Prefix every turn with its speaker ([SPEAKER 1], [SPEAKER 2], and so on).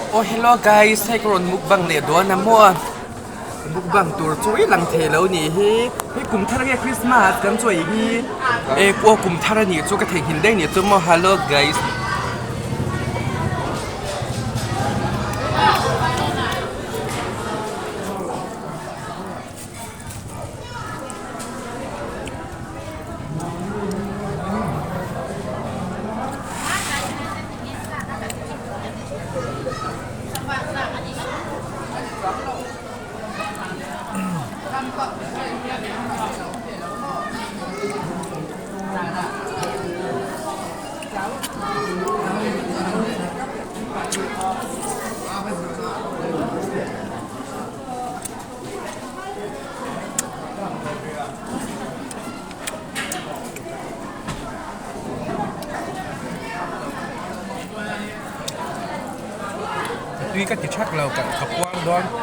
[SPEAKER 1] Aw hello guys hei ka rawn mukbang leh dawn a maw mukbang tur chu i lang thei lo nih hi hei kum thar nge christmas kan chawi hi e aw kum thar a nih chu ka theihnghilh daih nih chu maw hello guys. Tui ka ti thak lo ka puang dawn.